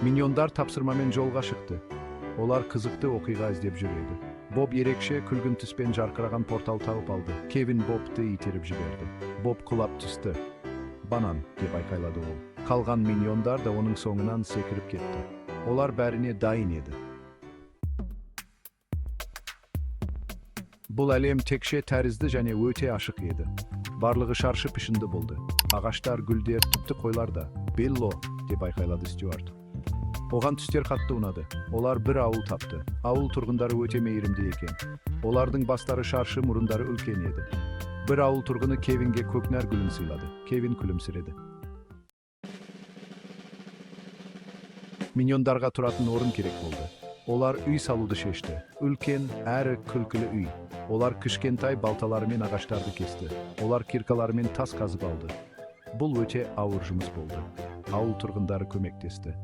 Миньондар тапсырмамен жолға шықты. Олар қызықты оқиға іздеп жүр еді. Боб ерекше күлгін түспен жарқыраған портал тауып алды. Кевин Бобты итеріп жіберді. Боб құлап түсті. «Банан!» – деп айқайлады ол. Қалған миньондар да оның соңынан секіріп кетті. Олар бәріне дайын еді. Бұл әлем текше тәрізді және өте ашық еді. Барлығы шаршы пішінді болды. Ағаштар, гүлдер, тіпті қойлар да. «Белло!» – деп айқайлады Стюарт. Оған түстер қатты ұнады. Олар бір ауыл тапты. Ауыл тұрғындары өте мейірімді екен. Олардың бастары шаршы, мұрындары үлкен еді. Бір ауыл тұрғыны Кевинге көкнәр гүлін сыйлады. Кевин күлімсіреді. Миньондарға тұратын орын керек болды. Олар үй салуды шешті. Үлкен әрі күлкілі үй. Олар кішкентай балталарымен ағаштарды кесті. Олар киркаларымен тас қазып алды. Бұл өте ауыр жұмыс болды. Ауыл тұрғындары көмектесті.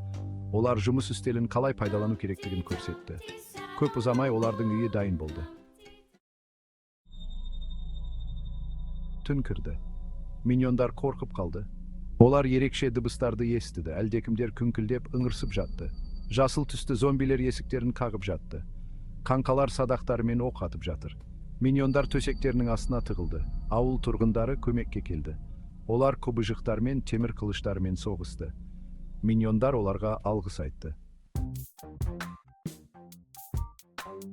Олар жұмыс үстелін қалай пайдалану керектігін көрсетті. Көп ұзамай олардың үйі дайын болды. Түн кірді. Миньондар қорқып қалды. Олар ерекше дыбыстарды естіді. Әлдекімдер күңкілдеп, ыңырсып жатты. Жасыл түсті зомбилер есіктерін қағып жатты. Қаңқалар садақтарымен оқ атып жатыр. Миньондар төсектерінің астына тығылды. Ауыл тұрғындары көмекке келді. Олар құбыжықтармен, темір қылыштармен соғысты. Миньондар оларға алғыс айтты.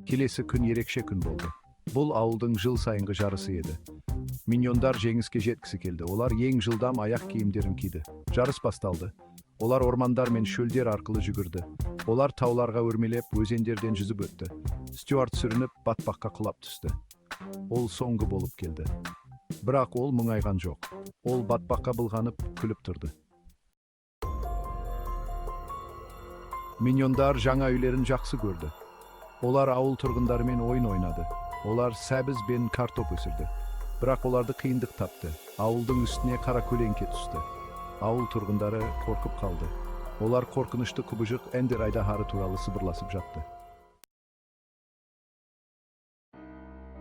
Келесі күн ерекше күн болды. Бұл ауылдың жыл сайынғы жарысы еді. Миньондар жеңіске жеткісі келді. Олар ең жылдам аяқ киімдерін киді. Жарыс басталды. Олар ормандар мен шөлдер арқылы жүгірді. Олар тауларға өрмелеп, өзендерден жүзіп өтті. Стюарт сүрініп, батпаққа құлап түсті. Ол соңғы болып келді. Бірақ ол мұңайған жоқ. Ол батпаққа былғанып, күліп тұрды. Миньондар жаңа үйлерін жақсы көрді. Олар ауыл тұрғындарымен ойын ойнады. Олар сәбіз бен картоп өсірді. Бірақ оларды қиындық тапты. Ауылдың үстіне қара көлеңке түсті. Ауыл тұрғындары қорқып қалды. Олар қорқынышты құбыжық Эндер айдаһары туралы сыбырласып жатты.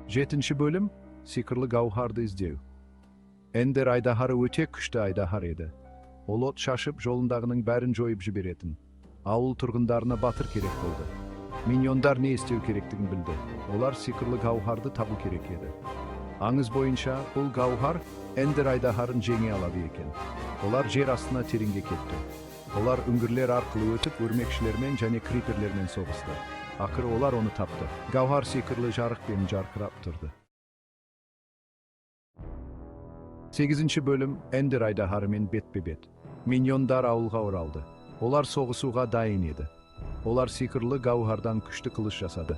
Жетінші бөлім: Сиқырлы гауһарды іздеу. Эндер айдаһары өте күшті айдаһар еді. Ол от шашып, жолындағының бәрін жойып жіберетін. Ауыл тұрғындарына батыр керек болды. Миньондар не істеу керектігін білді. Олар сиқырлы гауһарды табу керек еді. Аңыз бойынша, бұл гауһар Эндер айдаһарын жеңе алады екен. Олар жер астына тереңге кетті. Олар үңгірлер арқылы өтіп, өрмекшілермен және криперлермен соғысты. Ақыры олар оны тапты. Гауһар сиқырлы жарықпен жарқырап тұрды. Сегізінші бөлім: Эндер айдаһарымен бетпе-бет. Миньондар ауылға оралды. Олар соғысуға дайын еді. Олар сиқырлы гауһардан күшті қылыш жасады.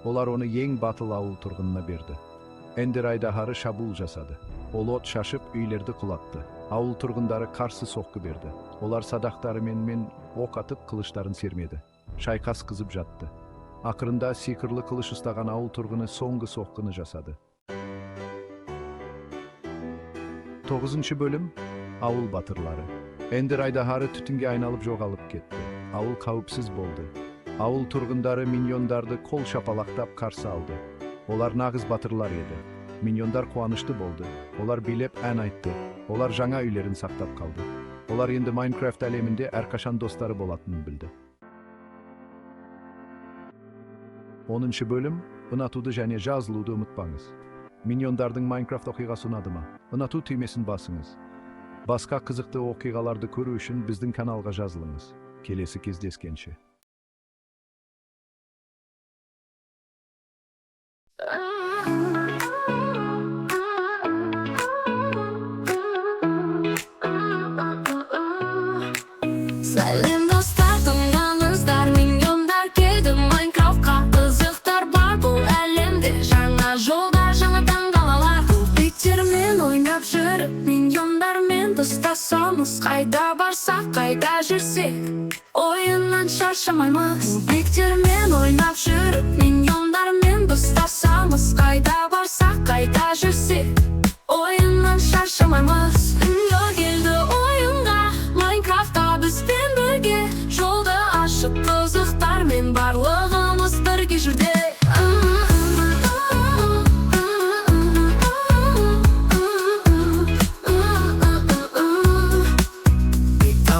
Олар оны ең батыл ауыл тұрғынына берді. Эндер айдаһары шабуыл жасады. Ол от шашып, үйлерді құлатты. Ауыл тұрғындары қарсы соққы берді. Олар садақтарымен мен оқ атып, қылыштарын сермеді. Шайқас қызып жатты. Ақырында сиқырлы қылыш ұстаған ауыл тұрғыны соңғы соққыны жасады. Тоғызыншы бөлім: Ауыл батырлары. Эндер айдаһары түтінге айналып жоғалып кетті. Ауыл қауіпсіз болды. Ауыл тұрғындары миньондарды қол шапалақтап қарсы алды. Олар нағыз батырлар еді. Миньондар қуанышты болды. Олар билеп, ән айтты. Олар жаңа үйлерін сақтап қалды. Олар енді Майнкрафт әлемінде әрқашан достары болатынын білді. 10-шы бөлім. Ұнатуды және жазылуды ұмытпаңыз. Миньондардың Майнкрафт оқиғасы ұнады ма? Ұнату түймесін басыңыз. Басқа қызықты оқиғаларды көру үшін біздің каналға жазылыңыз. Келесі кездескенше. Сәлем, достар, тыңдаңыздар! Миньондар келді Майнкрафтқа. Қызықтар бар бұл әлемде, жаңа жолдар, жаңа таңғалалар. Кубиктермен ойнап жүріп, миньондармен достасамыз. Қайда барсақ, қайда жүрсек, ойыннан шаршамаймыз. Кубиктермен ойнап жүріп, миньондармен достасамыз. Қайда барсақ, қайда жүрсек, ойыннан шаршамаймыз. Миньон келді ойынға, Майнкрафтта бізбен бірге. Жолды ашып қызықтармен, барлығымыз бірге жүрде.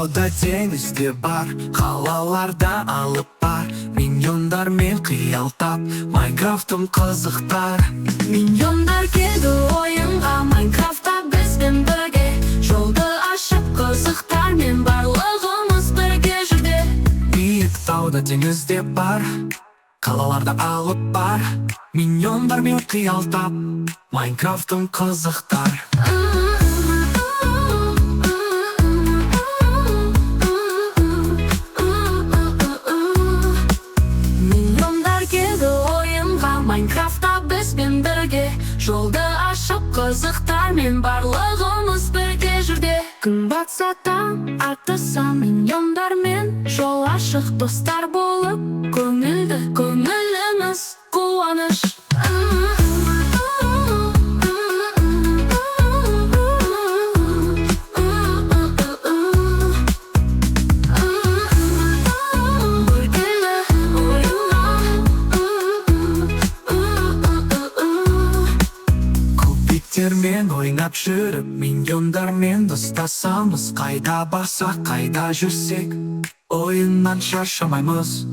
Тауда, теңізде бар, қалаларда алып бар. Миньондармен қиялдап, Майнкрафтым қызықтар. Миньондар келді ойынға, Майнкрафтта бізбен бірге. Жолды ашып қызықтармен, барлығымыз бірге жүрде. Биік тауда, теңізде бар, қалаларда алып бар. Миньондармен қиялдап, Майнкрафтым қызықтар. Миньондар келді ойынға, Майнкрафтта бізбен бірге. Жолды ашып қызықтармен, барлығымыз бірге жүрде. Күн батса, таң атса, миньондармен жол ашық. Достар болып көңілді, көңіліміз қуаныш. Біргелі ойынға. Кубиктермен ойнап жүріп, миньондармен достасамыз. Қайда барсақ, қайда жүрсек, ойыннан шаршамаймыз.